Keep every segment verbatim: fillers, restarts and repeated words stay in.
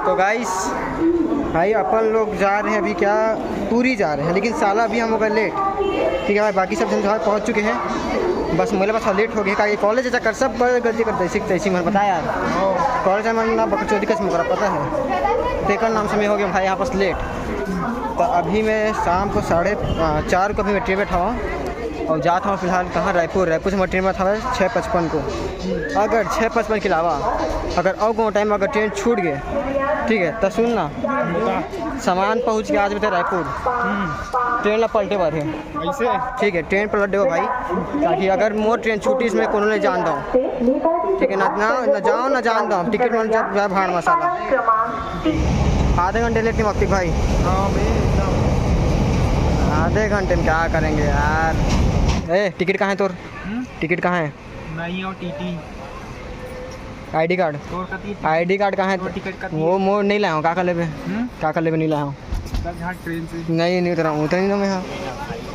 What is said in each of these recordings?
तो गाइस, भाई अपन लोग जा रहे हैं अभी क्या, पूरी जा रहे हैं, लेकिन साला अभी हम हो गए लेट। ठीक है भाई, बाकी सब जन जो है पहुँच चुके हैं, बस मेरे पास लेट हो गया, काहे कॉलेज चक्कर सब गलती करते, ऐसी तैसी मैंने बताया यार। कॉलेज में ना बकचोदी का मुकरा पता है, तेकर नाम से मैं हो गया भाई यहाँ पास लेट। तो अभी मैं शाम को साढ़े चार को अभी मैं ट्रेन बैठा हुआ और जाता हूँ फिलहाल कहाँ, रायपुर। रायपुर से मैं ट्रेन में था छः पचपन को। अगर छः पचपन के अलावा अगर और कोनो टाइम अगर ट्रेन छूट गए, ठीक है, तो सुन ना, सामान पहुँच के आज बता रायपुर, ट्रेन ला पलटे बार है। ऐसे? ठीक है, ट्रेन पलट देबो भाई, ताकि अगर मोर ट्रेन छूटी इसमें कोनो ले जान दो, ठीक है ना, ना, ना जाओ ना जान दो, टिकट मन जब जाए भाड़ मसाला। आधे घंटे लेट नहीं मक्तिक भाई। हाँ भाई, एकदम। आधे घंटे में क्या करेंगे यार? ए, टिकट कहाँ है तोर? हम्म? टिकट कहाँ है? नहीं हो टीटी। ID card. तोर कती? आईडी कार्ड कहाँ है? तोर टिकट कती? वो मोर नहीं लाया हूँ, का कर लेबे? हम्म? का कर लेबे, नहीं लाया हूँ। चल, झाड़ ट्रेन से। नहीं, नहीं उतरा हूँ, उतरा नहीं ना मैं यहाँ।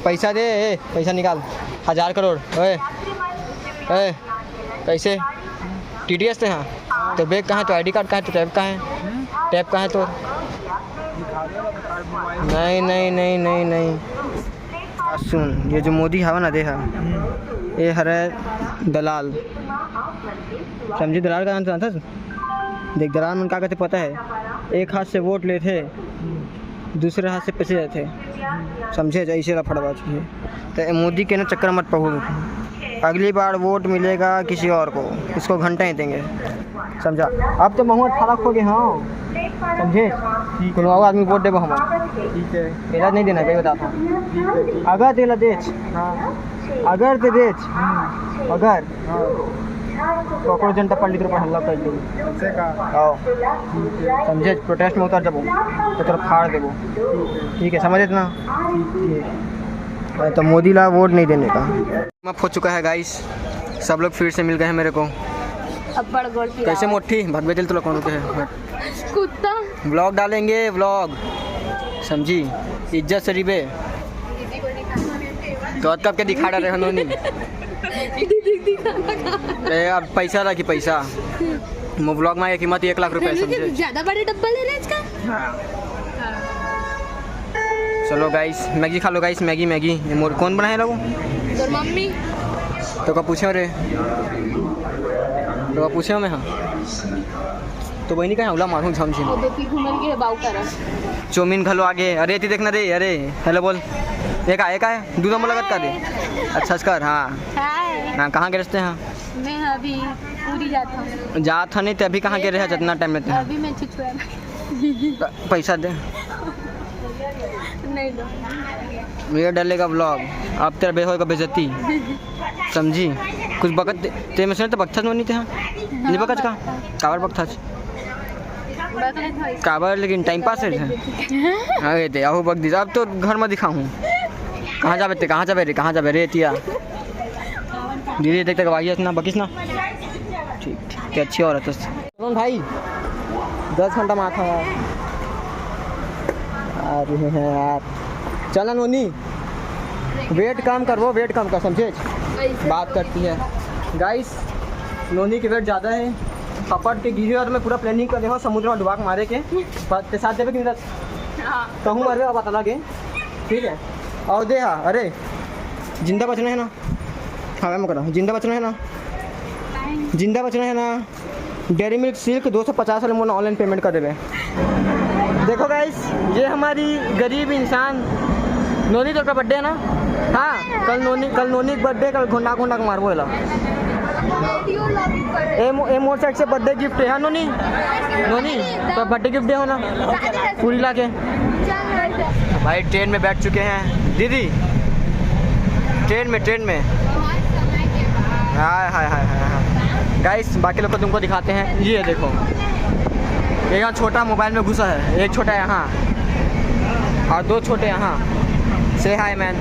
पैसा दे, ए, पैसा निकाल। हजार करोड़। ओए, ए, कैसे? टीटीएस ते हाँ। तो बैग कहाँ है? तो आईडी कार्ड कहाँ है? तो टैब कहाँ है? टैब कहाँ है तो? नहीं, नहीं, नहीं, नहीं, नहीं। आ, सुन, ये जो मोदी हवा ना दे हा, ये हरे दलाल, समझी? दलाल का नाम जानता है? देख, दलाल मन का कहते पता है, एक हाथ से वोट लेते, दूसरे हाथ से पैसे देते, समझे? ऐसे रफड़बाज है। तो ये मोदी के ना चक्कर मत पहू, अगली बार वोट मिलेगा किसी और को, इसको घंटा ही देंगे, समझा? अब तो महू अठारह हो गए, हाँ, समझे? ठीक है। कोनो और आदमी वोट देबो हम। ठीक है। पहला नहीं देना, कहीं बताता हूँ। ठीक है, ठीक है। अगर तेला देच, हाँ। अगर ते देच, हम्म। अगर हाँ। तो कॉकरोच जनता पार्टी के ऊपर हमला कर देंगे। ऐसे का? आओ। ठीक है। समझे? प्रोटेस्ट में उतर जाबो, तो तोर फाड़ देबो। ठीक है। ठीक है, समझे ना? ठीक है। तो मोदी ला वोट नहीं देने का। अप हो चुका है गाइस, सब लोग फिर से मिल गए हैं मेरे को। अब्बड़ गोल पिया। कैसे मोटी? भगवे दिल तो लोग कौन होते हैं? कुत्ता। व्लॉग डालेंगे, व्लॉग, समझी? इज्जत से रिबे। तो अतका के दिखा रहे हन नोनी। दीदी दिखाना का। ए, अब पैसा रखी, पैसा। मो व्लॉग में एक कीमत एक लाख रुपए, समझे? ज्यादा बड़े डब्बा ले रहे हैं इसका। चलो गाइस, मैगी खा लो गाइस, मैगी, मैगी। ये मोर कौन बनाए लोगो? तोर मम्मी। तो का पूछे रे? तो का पूछे मैं, हाँ। तो बहिनी कहाँ है? उला मारूं झमझिम। वो दो तीन घूमल के बाऊ करा। चौमिन घलो आगे। अरे, एती देखना रे, अरे, हेलो बोल। ये का, ये का है? दूध में लगत का दे? अच्छा, इसका, हाँ। हाय। हाँ, कहाँ के रस्ते हैं? मैं अभी पूरी जाता हूँ। जात हनी ते अभी कहाँ के रहे, जितना टाइम में ते? अभी मैं छुछुआ। पैसा दे। नहीं दो। ये डालेगा व्लॉग, अब तेरा बे-, होएगा बेइज्जती, समझी? कुछ बकत ते, ते में से तो बकथस नोनी ते, हाँ? नहीं बकच का? काबर बकथस? बकले थोड़ी। काबर, लेकिन टाइम पास है। अरे ते, आहू बक दी, अब तो घर में दिखाऊँ। कहाँ जाबे ते, कहाँ जाबे रे, कहाँ जाबे रे, तिया? दीदी, देख, देख, भाई, इतना बकिस ना। ठीक, ठीक, ते अच्छी औरत है। कौन भाई? दस घंटा में आता है। आ रहे हैं यार। चल ना नोनी, वेट कम कर, वो वेट कम कर, समझे? बात करती है। गाइस, नोनी के वेट ज़्यादा है। पपट के गिरे और मैं पूरा प्लानिंग कर रहा हूँ समुद्र में डुबा के मारे के। पर ते साथ देवे कि नहीं? हाँ। कहूँ मरवे, अब पता लगे। ठीक है, और दे हा, अरे, जिंदा बचना है ना? हाँ, मैं करा, जिंदा बचना है ना? जिंदा बचना है ना? डेयरी मिल्क सिल्क दो सौ पचास वाले मोला ऑनलाइन पेमेंट कर देबे। देखो गाइस, ये हमारी गरीब इंसान नोनी तो का बर्थडे है ना? हाँ, कल नोनी, कल नोनी का बर्थडे, कल घोंडा घोंडा के मारबो एला। ए मो-, ए मोर साइड से बर्थडे गिफ्ट है, हाँ नोनी? नोनी, तो बर्थडे गिफ्ट दे हो ना? पूरी ला के। भाई ट्रेन में बैठ चुके हैं दीदी, ट्रेन में, ट्रेन में। हाय, हाय, हाय, हाय, हाय। गाइस, बाकी लोग को तुमको दिखाते हैं। ये देखो, एक यहाँ छोटा मोबाइल में घुसा है, एक छोटा यहाँ और दो छोटे यहाँ। Say hi, man.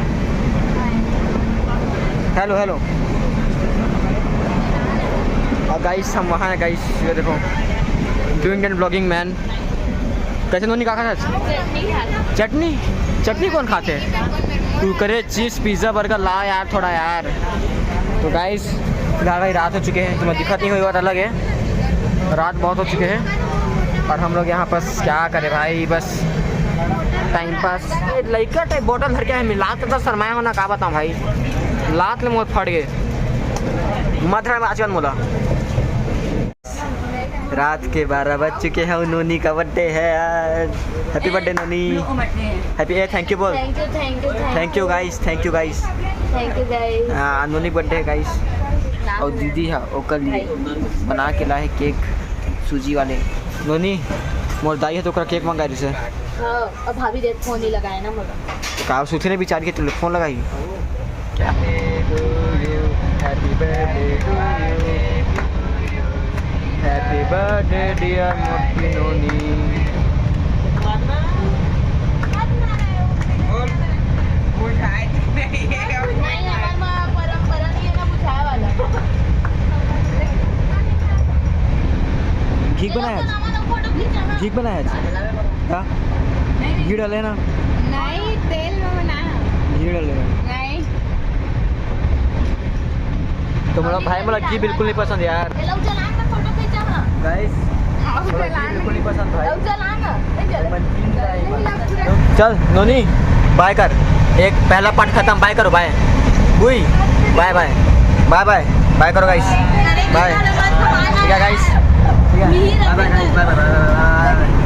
Hello, hello. और गाइस, हम वहाँ हैं गाइस, ये देखो, doing and vlogging, man. कैसे नोनी, का खात हस? चटनी खात। चटनी? चटनी कौन खाथे? तू करे चीज, पिज्जा, बर्गर ला यार, थोड़ा यार। तो गाइस, फिलहाल भाई रात हो चुके हैं, तुम्हें दिक्कत नहीं हुई, बात अलग है, रात बहुत हो चुके हैं। और हम लोग यहाँ पास क्या करे भाई, बस टाइम पास। ये लइका टाइप बॉटल धर के है, मिलात तो शर्माया होना, का बताऊँ भाई, लात ले मोर फट गए। मत है आजकल मोला। रात के बारह बज चुके हैं, नोनी का बर्थडे है आज। हैप्पी बर्थडे नोनी। हैप्पी, ए, थैंक यू बोल। Thank you, thank you, thank thank you guys, thank you guys. Thank you guys. हाँ, नोनी बर्थडे है गाइस। और दीदी है ओकर लिए बना के लाए केक सूजी वाले। नोनी, मोर दाई है तो ओकरा केक मंगा रही से। हाँ, अब भाभी देख फोन नहीं लगाए ना मोला। का सुथी ने विचार के तुमने फोन लगाई? क्या? Happy birthday to you. Happy birthday dear मोटी नोनी। नहीं, हमारे में परंपरा नहीं है ना बुझाए वाला। ठीक बनाया आज? ठीक बनाया आज? हाँ? घी डाले ना? नहीं, तेल में बनाया। घी डाले ना? नहीं। तो मोला भाई, मोला घी बिल्कुल नहीं पसंद यार। ये लो, जला के फोटो खींचा ना। गाइस, मोला घी बिल्कुल नहीं पसंद भाई। लो, जला ना। ए, जला। चल नोनी, बाय कर। एक पहला पार्ट खत्म, बाय करो, बाय। हुई, बाय बाय, बाय बाय, बाय करो गाइस, बाय। ठीक है गाइस, ठीक है, बाय बाय गाइस, बाय बाय।